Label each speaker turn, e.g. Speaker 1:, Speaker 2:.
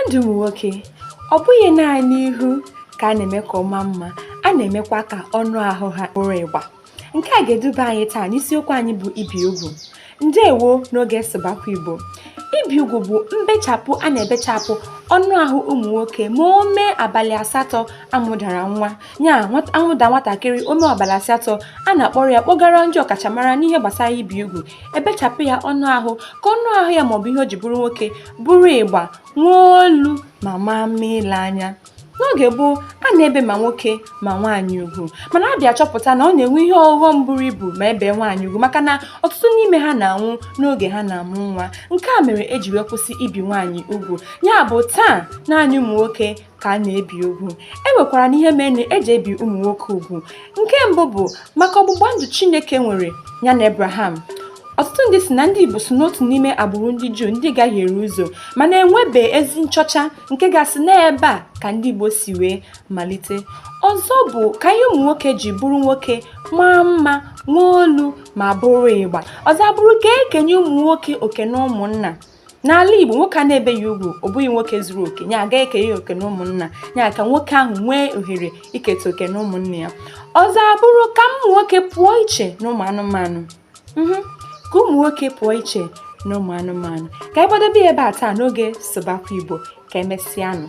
Speaker 1: ndụ ụmụ nwoke, ọ bụghị naanị ihu ka a na-eme ka ọ maa mma, a na-emekwa ka ọnụ ahụ ha bụrụ ịgba. Nke a ga-eduba anyị taa n'isiokwu anyị bụ ibi ugwu. Ndewo n'oge Sụbakwa Igbo. Ibi ugwu bụ mbechapụ a na-ebechapụ ọnụ ahụ ụmụ nwoke ma o mee abalị 8 amụdara nwa. Ya amụda nwatakịrị, o mee abalị 8, a na-akpọrọ ya kpọgara ndị ọkachamara n'ihe gbasara ibi ugwu, ebechapụ ya ọnụ ahụ ka ọnụ ahụ ya maọbụ ihe o ji bụrụ nwoke bụrụ ịgba, nwee olu ma maa mma ile anya. N'oge gboo, a na-ebe ma nwoke ma nwaanyị ugwu, mana a bịa chọpụta na ọ na-enwe ihe ọghọm buru ibu ma ebe nwaanyị ugwu, maka na ọtụtụ n'ime ha na-anwụ n'oge ha na-amụ nwa. Nke a mere eji wee kwụsị ibi nwaanyị ugwu. Ya bụ taa, naanị ụmụ nwoke ka a na-ebi ugwu. E nwekwara n'ihe mere eji ebi ụmụ nwoke ugwu. Nke mbụ bụ maka ọgbụgba ndụ Chineke nwere ya na Abraham. Ọtụtụ ndị si na ndị Igbo so n'otu n'ime agbụrụ ndị Juu ndị gahiere ụzọ, mana enwebe ezi nchọcha nke gasị n'ebe a ka ndị Igbo si wee malite. Ọzọ bụ ka ihe ụmụ nwoke ji bụrụ nwoke maa mma, nwee olu ma bụrụ ịgba. Ọzọ abụrụ ka ekenye ụmụ nwoke oke na ụmụnna. N'ala Igbo, nwoke a na-ebeghị ugwu, ọ bụghị nwoke zuru oke, ya agaghị ekenye ya oke na ụmụnna ya, ka nwoke ahụ nwee ohere iketa oke na ụmụnna ya. Ọzọ abụrụ ka ụmụ nwoke pụọ iche na ụmụ anụmanụ. Ka ụmụ nwoke pụọ iche na ụmụ anụmanụ. Ka anyị gbadobe ya ebe a taa n'oge Sụbakwa Igbo. Ka emesịanụ.